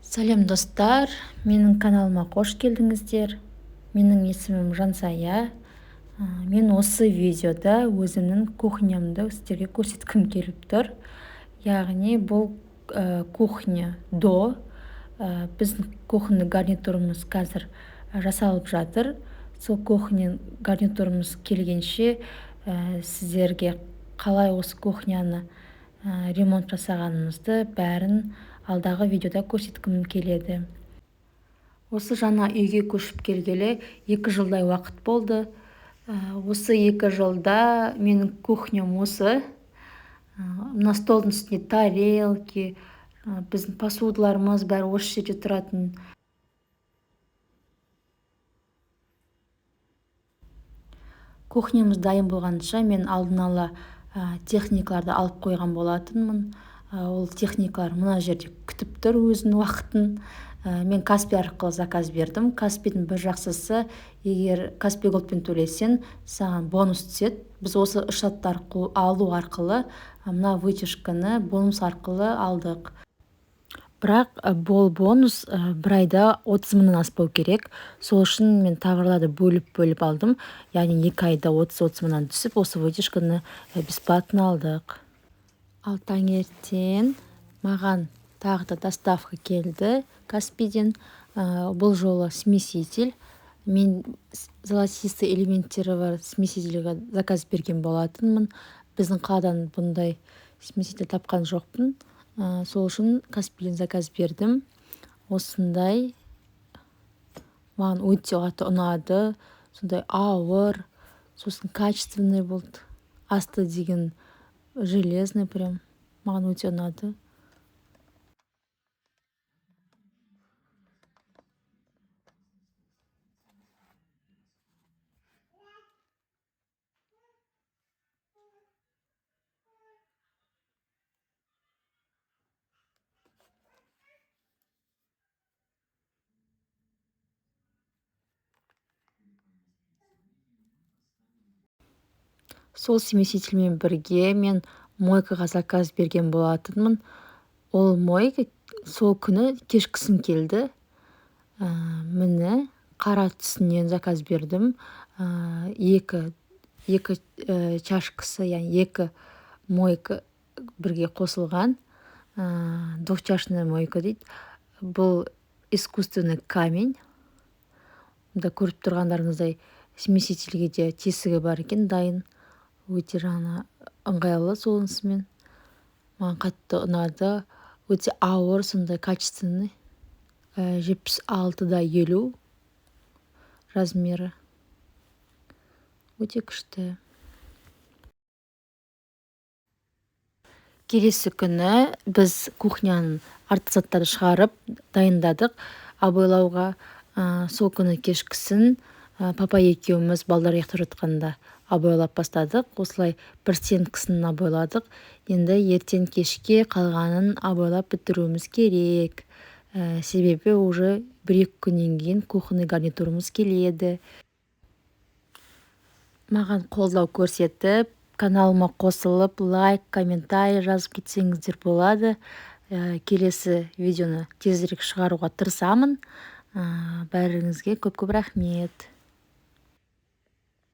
Сәлем, достар! Менің каналыма қош келдіңіздер! Менің есімім Жансая. Мен осы видеода өзімнің кухнямды сіздерге көрсеткім келіп тұр. Яғни бұл кухня до. Біздің кухонный гарнитурымыз қазір жасалып жатыр. Сол кухня гарнитурымыз келгенше, сіздерге қалай осы кухняны ремонт жасағанымызды бәрін алдағы видеода көрсеткім келеді. Осы жаңа үйге көшіп келгелі 2 жылдай уақыт болды. Осы 2 жылда менің кухням осы. Мына столдың үстінде тарелки, біздің посудаларымыз, бәрі осы жерде тұратын. Кухнямыз дайын болғанша, мен алдын ала техникаларды алып қойған болатынмын. Ол техникалар мына жерде күтіп тұр өзінің уақытын. Мен Каспи арқылы заказ бердім. Каспидің бір жақсысы, егер Каспи Голдпен төлесең, саған бонус түседі. Біз осы үш затты алу арқылы мына вытяжканы бонус арқылы алдық. Бірақ бұл бонус бір айда 30 мыңнан аспау керек. Сол үшін мен товарларды бөліп бөліп алдым, яғни 2 айда 30-30 мыңнан түсіп, осы вытяжканы бесплатно алдық. Ал таңертең маған тағы да доставка келді Каспиден. Бұл жолы смеситель. Мен золотистый элементтері бар смесительге заказ берген болатынмын. Біздің қаладан бұндай смеситель тапқан жоқпын, сол үшін Каспиден заказ бердім. Осындай маған өте қатты ұнады. Сондай ауыр, сосын качественный болды. Асты деген железный, прям маған өте ұнады. Сол смесительмен бірге мен мойкаға заказ берген болатынмын. Ол мойка сол күні кешкісін келді. Міне, қара түсінен заказ бердім. Екі чашкасы, яғни екі мойка бірге қосылған, двухчашная мойка дейді. Бұл искусственный камень. Мында көріп тұрғандарыңыздай, смесительге де тесігі бар екен дайын. Өте жаңа ыңғайлы. Сонысымен маған қатты ұнады. Өте ауыр, сондай качественный. 76 да 50 размері. Өте күшті. Келесі күні біз кухняның артық заттарды шығарып дайындадық обойлауға. Сол күні кешкісін папа екеуміз балдар ұйықтап жатқанда обойлап бастадық. Осылай бір стенкасын обойладық. Енді ертең кешке қалғанын обойлап бітіруіміз керек, себебі уже 1-2 күннен кейін кухонный гарнитурымыз келеді. Маған қолдау көрсетіп, каналыма қосылып, лайк, комментарий жазып кетсеңіздер болады. Келесі видеоны тезірек шығаруға тырысамын. Бәріңізге көп көп рахмет!